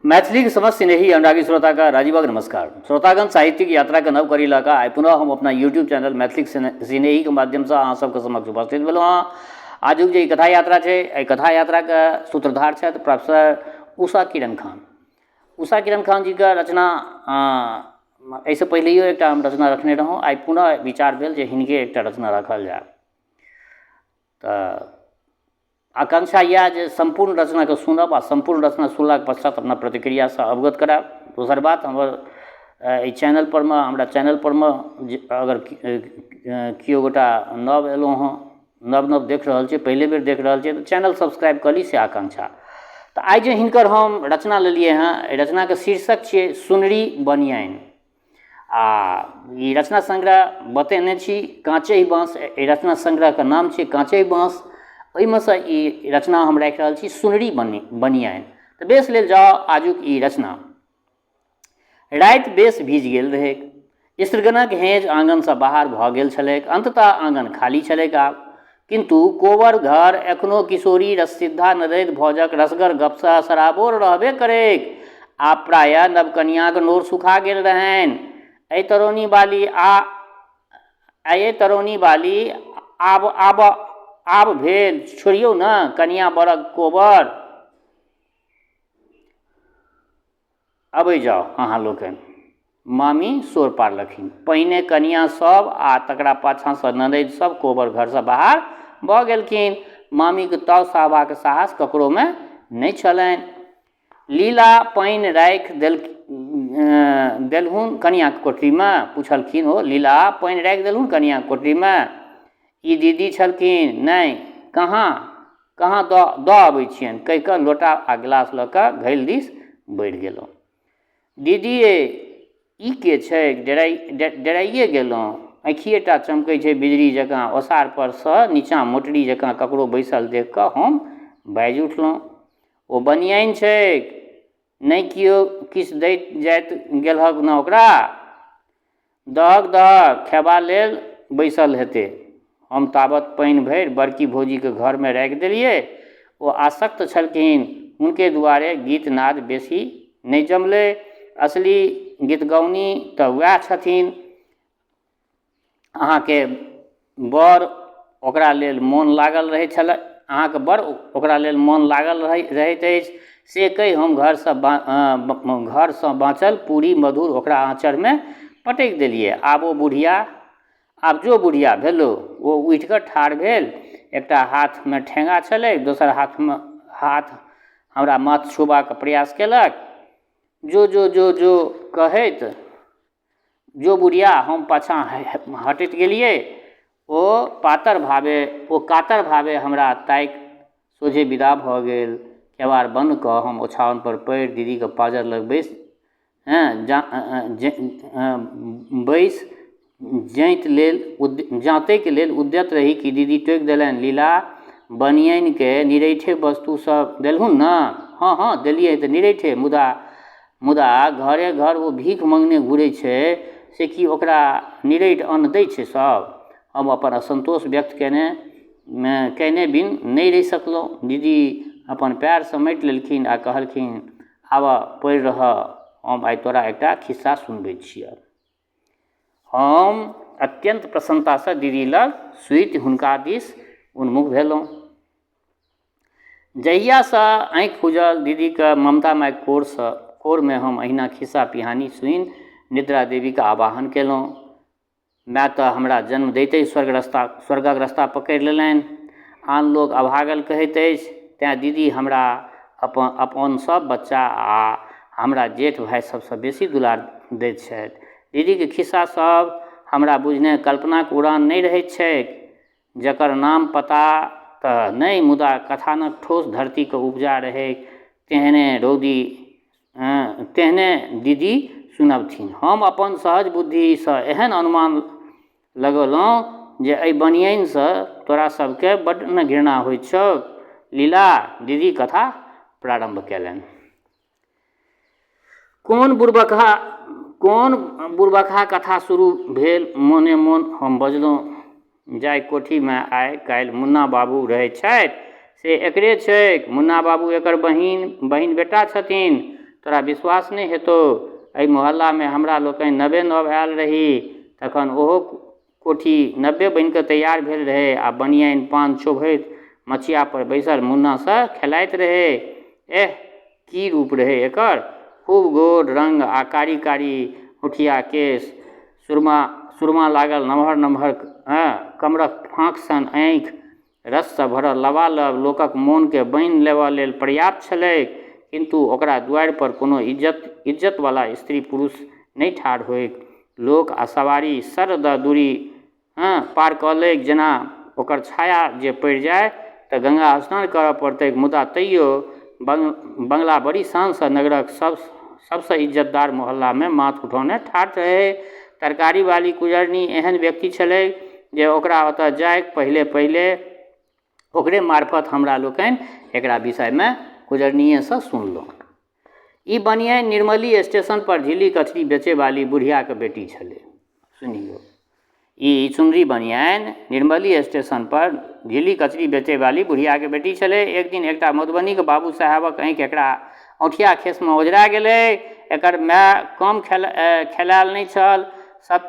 मैथिलीक समस्त स्नेही अनुरागी श्रोताके राजीवक नमस्कार। श्रोतागण, साहित्यिक यात्राके नव कड़ी लऽ कऽ आइ पुनः हम अपना यूट्यूब चैनल मैथिलीक स्नेहीके माध्यमसँ अहाँ सबके समक्ष उपस्थित भेलहुँ हँ। आजुक जे ई कथा यात्रा छै, एहि कथा यात्राके सूत्रधार छथि प्रोफेसर उषा किरण खान। उषा किरण खान जीके रचना एहिसँ पहिलैयो एकटा हम रचना रखने रहौँ, आइ पुनः विचार भेल जे हिनके एकटा रचना राखल जाय। तऽ आकांक्षा इएह जे सम्पूर्ण रचनाके सुनब आ सम्पूर्ण रचना सुनलाके पश्चात अपना प्रतिक्रियासँ अवगत करायब। दोसर बात, हमर एहि चैनलपर मे हमरा चैनलपर मे जे अगर केओ गोटा नव एलहुँ हँ, नव नव देख रहल छी, पहिले बेर देख रहल छी, तऽ चैनल सब्सक्राइब कऽ ली, से आकांक्षा। तऽ आइ जे हिनकर हम रचना लेलियै हँ, एहि रचनाके शीर्षक छियै सुनरी बनिआइन। आ ई रचना संग्रह बतेने छी काँचे बाँस, एहि रचना संग्रहके नाम छियै काँचे बाँस। ओहिमे सँ ई रचना हम राखि रहल छी सुनरी बनिआइन। तऽ बेस, लेल जाउ आजुक ई रचना। राति बेस भीज गेल रहैक। स्त्रीगणक हेंज आङनसँ बाहर भऽ गेल छलैक। अन्ततः आङन खाली छलैक आब। किन्तु कोबर घर एखनो किशोरी रससिद्धा ननदि भौजक रसगर गपसँ सराबोर रहबे करैक। आब प्रायः नवकनियाँक नोर सुखा गेल रहनि। अइ तरौनी बाली आ अइ तरौनी बाली, आब आब आब भेल, छोड़ियौ ने कनियाँ बरक कोबर। अबै जाउ अहाँ लोकनि। मामी शोर पाड़लखिन। पहिने कनियाँ सभ आ तकरा पाछाँसँ ननदि सभ कोबर घरसँ बाहर भऽ गेलखिन। मामीक ताव सहबाक साहस ककरोमे नहि छलनि। लीला, पानि राखि देलहुन कनियाँक कोठरीमे? पुछलखिन ओ। लीला, पानि राखि देलहुन कनियाँक कोठरीमे? ई दीदी छलखिन। नहि, कहाँ? कहाँ दऽ दऽ अबै छियनि, कहि कऽ लोटा आ गिलास लऽ कऽ घैल दिस बढ़ि गेलहुँ। दीदी यै, ई के छैक? डेराइ डेराइए गेलहुँ। आँखिए टा चमकै छै बिजली जकाँ। ओसारपर सँ नीचाँ मोटरी जकाँ ककरो बैसल देखि कऽ हम बाजि उठलहुँ। ओ बनिआइन छैक। नहि केओ किछु दैत जाइत गेलहक ने ओकरा? दहक दहक, खेबा लेल बैसल हेतै। हम ताबत पानि भरि बड़की भौजीके घरमे राखि देलियै। ओ आसक्त छलखिन। हुनके दुआरे गीत-नाद बेसी नहि जमलै। असली गीतगौनी तऽ वएह छथिन। अहाँके बड़ ओकरा लेल मोन लागल रहै छलै, अहाँके बड़ ओकरा लेल मोन लागल रहै रहैत अछि, से कहि हम घरसँ घरसँ बाँचल पूड़ी मधुर ओकरा आँचरमे पटकि देलियै। आब ओ बुढ़िया, आब जो बुढ़िया, भेलौ। ओ उठि कऽ ठाढ़ भेल। एकटा हाथमे ठेङ्गा छलै, दोसर हाथमे हाथ हमरा माथ छूबाक प्रयास केलक। जो जो जो जो कहैत जो बुढ़िया, हम पाछाँ हटैत गेलियै। ओ पातर भावे ओ कातर भावे हमरा ताकि सोझे विदा भऽ गेल। केबाड़ बन्द कऽ हम ओछाओनपर पड़ि दीदीक पाँजर लग बैसि बैसि जाँति लेल जाँतैके लेल उद्यत रही कि दीदी टोकि देलनि, लीला, बनिआइनकेँ निरैठे वस्तु सभ देलहुन ने? हँ हँ, देलियै तऽ निरैठे, मुदा मुदा घरे घर ओ भीख मङ्गने घुरै छै से की ओकरा निरैठ अन्न दै छै सभ? हम अपन असन्तोष व्यक्त कयने कयने बिन नहि रहि सकलहुँ। दीदी अपन पएर समेटि लेलखिन आ कहलखिन, आब पड़ि रहऽ, हम आइ तोरा एकटा खिस्सा सुनबै छिअह। हम अत्यन्त प्रसन्नतासँ दीदी लग सुति हुनका दिस उन्मुख भेलहुँ। जहियासँ आँखि खुजल, दीदीके ममता मायक कोरसँ कोरमे हम अहिना खिस्सा पिहानी सुनि निद्रा देवीके आवाहन केलहुँ। माय तऽ हमरा जन्म दैते स्वर्ग रस्ता स्वर्गक रस्ता पकड़ि लेलनि। आन लोक अभागल कहैत अछि, तेँ दीदी हमरा अपन अपन सभ बच्चा आ हमरा जेठ भाय सभसँ बेसी दुलार दैत छथि। दीदीक खिस्सा सभ हमरा बुझने कल्पनाक उड़ान नहि रहैत छैक। जकर नाम पता तऽ नहि मुदा कथानक ठोस धरतीके उपजा रहैक तेहने रौदी तेहने दीदी सुनबथिन। हम अपन सहज बुद्धिसँ एहन अनुमान लगौलहुँ जे एहि बनिआइनसँ तोरा सभकेँ बड्ड ने घृणा होइत छौक। लीला दीदी कथा प्रारम्भ कयलनि। कोन बुड़बकहा कोन बुड़बकहा कथा शुरू भेल, मोने मोन हम बजलहुँ। जाहि कोठीमे आइ काल्हि मुन्ना बाबू रहैत छथि से एकरे छैक। मुन्ना बाबू एकर बहिन बहिन बेटा छथिन। तोरा विश्वास नहि हेतौ, एहि मोहल्लामे हमरा लोकनि नवे नव आयल रही तखन ओहो कोठी नवे बनि कऽ तैयार भेल रहै आ बनिआइन पान चोभैत मचियापर बैसल मुन्नासँ खेलाइत रहै। एह, की रूप रहै एकर! खूब गोर रङ्ग आ कारी कारी औँठिया केश, सुरमा सुरमा लागल नमहर नमहर कमरक फाँक सन आँखि, रससँ भरल लबालब लोकक मोनकेँ बान्हि लेबऽ लेल पर्याप्त छलैक। किन्तु ओकरा दुआरिपर कोनो इज्जत इज्जतवला स्त्री पुरुष नहि ठाढ़ होइक। लोक आ सवारी सर्र दऽ दूरी पार कऽ लैक, जेना ओकर छाया जे पड़ि जाय तऽ गंगा स्नान करऽ पड़तैक। मुदा तैयो बंगला बड़ी शानसँ नगरक सब सबसँ इज्जतदार मोहल्लामे माथ उठौने ठाढ़ रहै। तरकारीवाली कुजरनी एहन व्यक्ति छलै जे ओकरा ओतऽ जाइक पहिले पहिले ओकरे मार्फत हमरा लोकनि एकरा विषयमे कुजरनिएसँ सुनलहुँ। ई बनिआइन निर्मली स्टेशनपर झिल्ली कचरी बेचैवाली बुढ़ियाके बेटी छलै। सुनियौ, ई चुनरी बनिआइन निर्मली स्टेशनपर झिल्ली कचरी बेचैवाली बुढ़ियाके बेटी छलै। एक दिन एकटा मधुबनीके बाबू साहेबक आँखि एकरा औँठिया खेसमे ओझरा गेलै। एकर माय कम खेलायल नहि छल, सत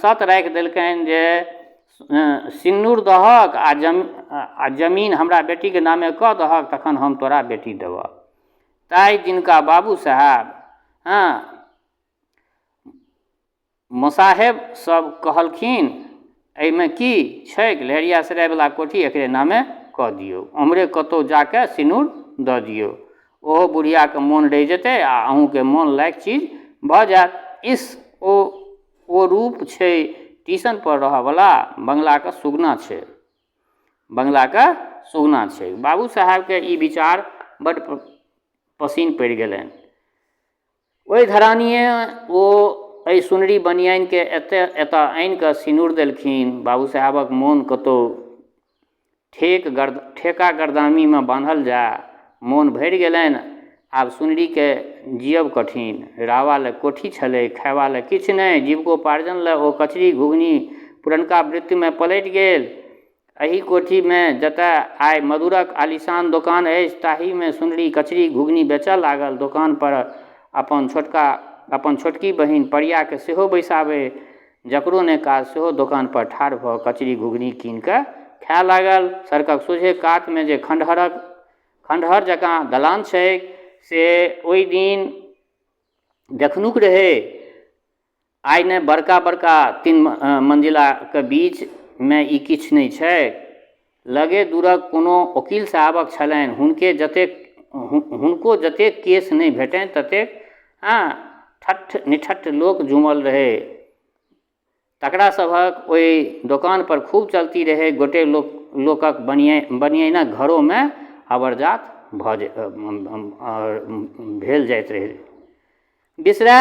सत राखि देलकनि जे सिन्नुर दहक आ जमीन हमरा बेटीके नामे कऽ दहक तखन हम तोरा बेटी देबह। ताहि दिनका बाबू साहेब हँ मोसाहेब सब कहलखिन, एहिमे की छैक, लहेरियासरायवला कोठी एकरे नामे कऽ दियौ, ओम्हरे कतहु जा कऽ सिनुर दऽ दियौ, ओहो बुढ़ियाके मोन रहि जेतै आ अहूँके मोन लायक चीज भऽ जायत। इस, ओ रूप छै टीशनपर रहऽवला, बंगलाके सुगना छै, बंगलाके सुगना छै। बाबू साहेबके ई विचार बड्ड पसिन पड़ि गेलनि। ओहि घरानीए ओ एहि सुनरी बनिआइनके एतऽ एतऽ आनिकऽ सिनुर देलखिन। बाबू साहेबक मोन कतहु ठेक गर्द ठेका गर्दामीमे बान्हल जाय, मोन भरि गेलनि। आब सुनरीके जियब कठिन। रावा लए कोठी छलै, खयबा लए किछु नहि। जीविकोपार्जन लए ओ कचरी घुघनी पुरनका वृत्तिमे पलटि गेल। एहि कोठीमे जतय आइ मधुरक आलीशान दोकान अछि ताहिमे सुनरी कचरी घुघनी बेचऽ लागल। दोकानपर अपन छोटका अपन छोटकी बहिन परियाके सेहो बैसाबै। जकरो ने काज सेहो दोकानपर ठाढ़ भऽ कचरी घुघनी कीनि कऽ खाय लागल। सड़कक सोझे कातमे जे खण्डहरक खण्डहर जकाँ दलान छैक से ओहि दिन देखनुक रहै। आइ ने बड़का बड़का तीन मंजिलाके बीचमे ई किछु नहि छै। लगे दूरक कोनो ओकील साहबक छलनि, हुनके जतेक हुनको जतेक केस नहि भेटनि ततेक हँ ठट्ठ निठट्ठ लोक जुमल रहै। तकरा सभक ओहि दोकानपर खूब चलती रहै। गोटे लोक लोकक बनिआ बनिआइनक घरोमे अबरजात भऽ भेल जाइत रहै। बिसरा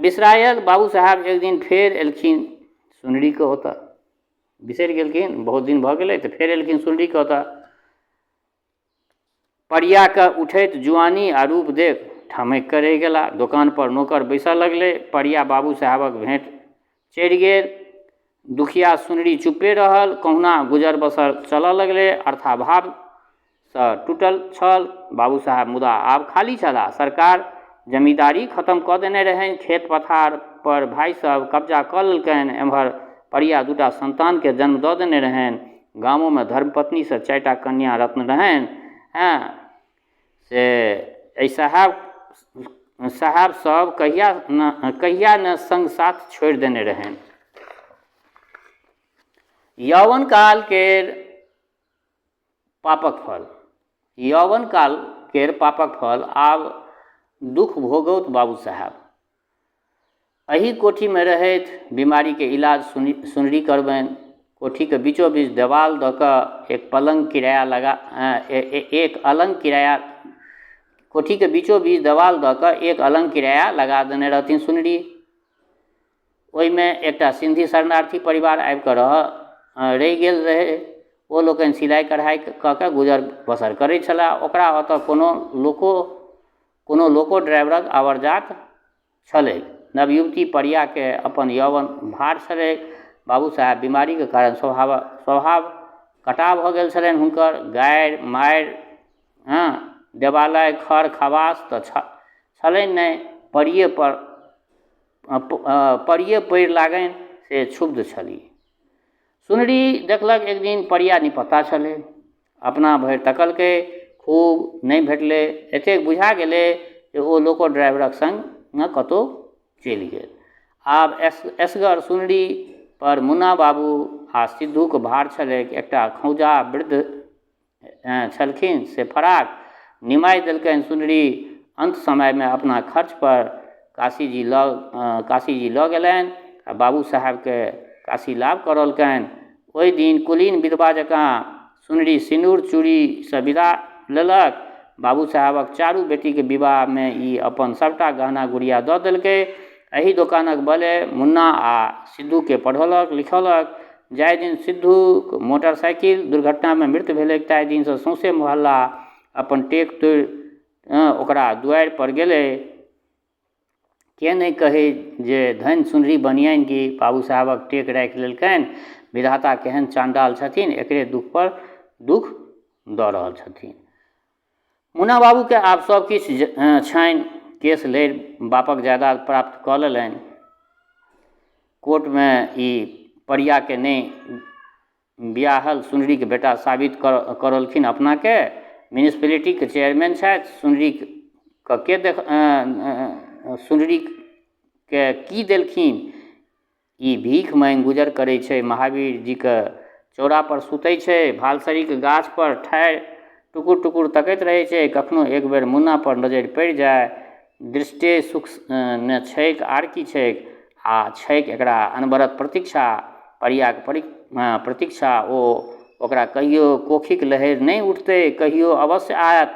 बिसरायल बाबू साहेब एक दिन फेर एलखिन सुनरीके ओतऽ। बिसरि गेलखिन, बहुत दिन भऽ गेलै तऽ फेर एलखिन सुनरीके ओतऽ। परियाके उठैत जुआनी आ रूप देख ठमकि कऽ रहि गेला। दोकानपर नोकर बैसऽ लगलै। परिया बाबू साहेबक भेँट चढ़ि गेल। दुखिया सुनरी चुप्पे रहल। कहुना गुजर बसर चलऽ लगलै। अर्थाभाव सँ टूटल छल बाबू साहेब, मुदा आब खाली छलाह। सरकार जमींदारी खतम कऽ देने रहनि। खेत पथार पर भाइ सब कब्जा कऽ लेलकनि। एम्हर परिया दूटा संतानके जन्म दऽ देने रहनि। गामोमे धर्मपत्नीसँ चारिटा कन्या रत्न रहनि। हँ, से एहि साहेब साहेब सब कहिया ने कहिया ने संग साथ छोड़ि देने रहनि। यौवन काल केर पापक फल। यौवन काल केर पापक फल आब दुख भोगौत बाबू साहेब। एही कोठीमे रहैत बीमारीके इलाज सुनि सुनरी करबनि। कोठीके बीचो बीच देवाल दऽ कऽ एक पलङ्ग किराया लगा एक अलङ्ग किराया कोठीके बीचो बीच देवाल दऽ कऽ एक अलङ्ग किराया लगा देने रहथिन सुनरी। ओहिमे एकटा सिन्धी शरणार्थी परिवार आबिकऽ रहऽ रहि गेल रहै। ओ लोकनि सिलाइ कढ़ाइ कऽ कऽ गुजर बसर करै छलाह। ओकरा ओतऽ कोनो लोको कोनो लोको ड्राइवरक आबरजात छलै। नवयुवती परियाके अपन यौवन भार छलै। बाबू साहेब बीमारीके कारण स्वभाव स्वभाव कटाह भऽ गेल छलनि हुनकर। गारि मारि हँ देवालय खर खवास तऽ छलनि नहि, परिये पर परिये परि लागनि से क्षुब्ध छलीह। सुनरी देखलक एक दिन परिया निपत्ता छलै। अपना भरि तकलकै, खूब नहि भेटलै। एतेक बुझा गेलै जे ओ लोको ड्राइवरक सङ्गमे कतहु चलि गेल। आब एसगर सुनरी पर मुन्ना बाबू आ सिद्धूक भार छलैक। एकटा खौंझा वृद्ध छलखिन से फराक। निमाहि देलकनि सुनरी। अन्त समयमे अपना खर्चपर काशीजी लऽ काशीजी लऽ गेलनि आ बाबू साहेबके काशी लाभ करौलकनि। ओहि दिन कुलीन विधवा जकाँ सुनरी सिनूर चूड़ीसँ विदा लेलक। बाबू साहेबक चारू बेटीके विवाहमे ई अपन सभटा गहना गुड़िया दऽ देलकै। एहि दोकानक बले मुन्ना आ सिद्धूके पढ़ौलक लिखौलक। जाहि दिन सिद्धूक मोटरसाइकिल दुर्घटनामे मृत्यु भेलैक ताहि दिनसँ सौंसे मोहल्ला अपन टेक तोड़ि ओकरा दुआरिपर गेलै। के नहि कहै जे धनि सुनरी बनिआइन की बाबू साहेबक टेक राखि लेलकनि। विधाता केहन चाण्डाल छथिन, एकरे दुःखपर दुःख दऽ रहल छथिन। मुन्ना बाबूके आब सब किछु छनि। केस लड़ि बापक जायदाद प्राप्त कऽ लेलनि। कोर्टमे ई परियाके नहि बियाहल सुनरीके बेटा साबित करौलखिन अपनाके। म्युनिसिपैलिटीके चेयरमैन छथि। सुनरीके के देख सुनरीके की देलखिन? ई भीख माँगि गुजर करै छै। महावीर जीके चौरापर सुतै छै। भालसरीके गाछपर ठाढ़ि टुकुर टुकुर तकैत रहै छै, कखनो एक बेर मुन्नापर नजरि पड़ि जाय। दृष्टे सुख ने छैक आर की छैक? आ छैक एकरा अनवरत प्रतीक्षा, परियाक प्रतीक्षा। ओ ओकरा कहियो कोखिक लहरि नहि उठतै, कहियो अवश्य आयत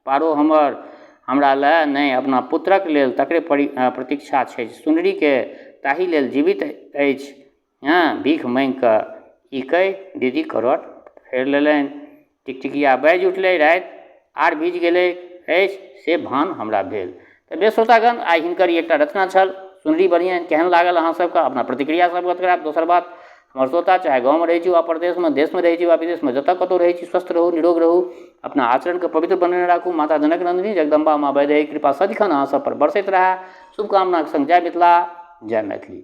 पारो हमर, हमरा लए नहि अपना पुत्रक लेल, तकरे प्रतीक्षा छै सुनरीके, ताहि लेल जीवित अछि। हँ, भीख माँगिकऽ। ई कहि दीदी करट फेर लेलनि। टिकटिकिया बाजि उठलै, राति आर भीजि गेलै अछि से भान हमरा भेल। तऽ बेस श्रोतागण, आइ हिनकर ई एकटा रचना छल सुनरी बनिआइन। केहन लागल अहाँ सबके? अपना प्रतिक्रिया सब अवगत करायब। दोसर बात, हमर श्रोता चाहे गाँवमे रहै छी वा परदेशमे, देशमे रहै छी वा विदेशमे, जतऽ कतहु रहै छी, स्वस्थ रहू, निरोग रहू, अपना आचरणके पवित्र बनेने राखू। माता जनक नन्दिनी जगदम्बा माँ वैदेही कृपा सदिखन अहाँ सब पर बरसैत रहए। शुभकामनाक संग जय मिथिला, जय मैथिली।